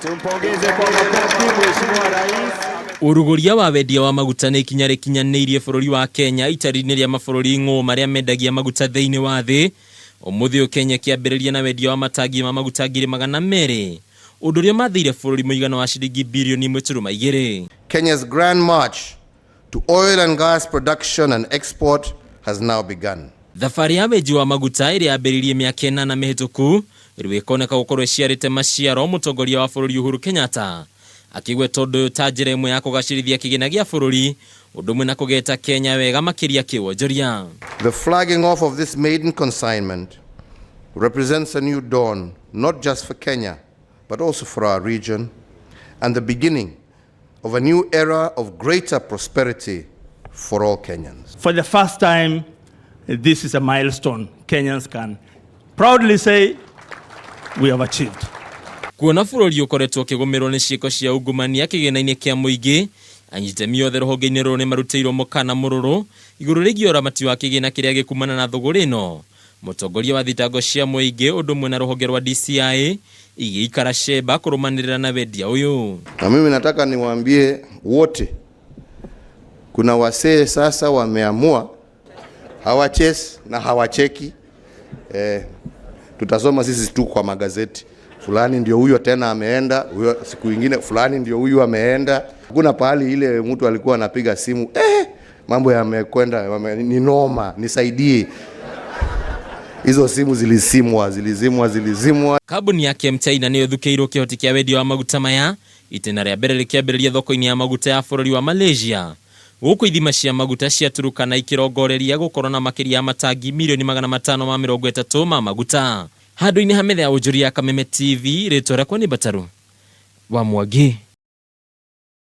Tumpongeze kwa makofi Mheshimiwa Rais. Ũrugũria wa wendia wa maguta nĩ ikinya rĩkinyanĩirie bũrũri wa Kenya itari-inĩ rĩa mabũrũri ng'ũ marĩa mendagia maguta thĩinĩ wa thĩ. Ũmũthĩ ũyũ Kenya ĩkĩambĩrĩria na wendia wa matangi ma maguta 200,000, ũndũ ũrĩa ũmathĩire bũrũri mũigana wa ciringi birioni 1.2. Kenya's grand march to oil and gas production and export has now begun. Thabarĩ ya wenji wa maguta ĩrĩa yambĩrĩirie mĩaka 8 mĩhĩtũku rĩu ĩkoneka gũkorwo ĩciarĩte maciaro, mũtongoria wa bũrũri Uhuru Kenyatta akĩgweta ũndũ ũyũ ta njĩra ĩmwe ya kũgacĩrithia kĩgĩna gĩa bũrũri ũndũ ũmwe na kũgeta Kenya wega makĩria kĩwonjoria. The flagging off of this maiden consignment represents a new dawn, not just for Kenya, but also for our region, and the beginning of a new era of greater prosperity for all Kenyans. For the first time, this is a milestone Kenyans can proudly say we have achieved. Kuona bũrũri ũkoretwo ũkĩgũmĩrwo nĩ ciĩko cia ungumania kĩgĩna-inĩ kĩa mũingĩ, anyitemi othe rũhonge-inĩ rũrũ nĩ marutĩirwo mũkana mũrũrũ igũrũ rĩgiĩ ũramati wa kĩgĩna kĩrĩa gĩkumana na thũgũrĩ ĩno. Mũtongoria wa thitango cia mũingĩ ũndũ ũmwe na rũhonge rwa DCI igĩikara cemba kũrũmanĩrĩra na wendia ũyũ. Na mimi nataka niwaambie wote, kuna wasee sasa wameamua hawachesi na hawacheki. Tutasoma sisi tu kwa magazeti, fulani ndio huyo tena ameenda, huyo siku ingine fulani ndio huyu ameenda. Kuna pahali ile mtu alikuwa anapiga simu, mambo yamekwenda, ni noma, nisaidie. Hizo simu zilizimwa, zilizimwa, zilizimwa. Kambuni ya Chemchina nĩyo ĩthukĩirwo kĩhoti kĩa wendia wa maguta maya itĩna rĩa mbere rĩkĩambĩrĩria thoko-inĩ ya maguta ya bũrũri wa Malaysia. Gũkũ ithima cia maguta cia Turkana ikĩrongoreria gũkorwo na makĩria ya matangi milioni 530 ma maguta. Handũ-inĩ ha metha ya ũnjũri ya Kameme TV, rĩtwa rĩakwa nĩ Mbataru wa Mwangi.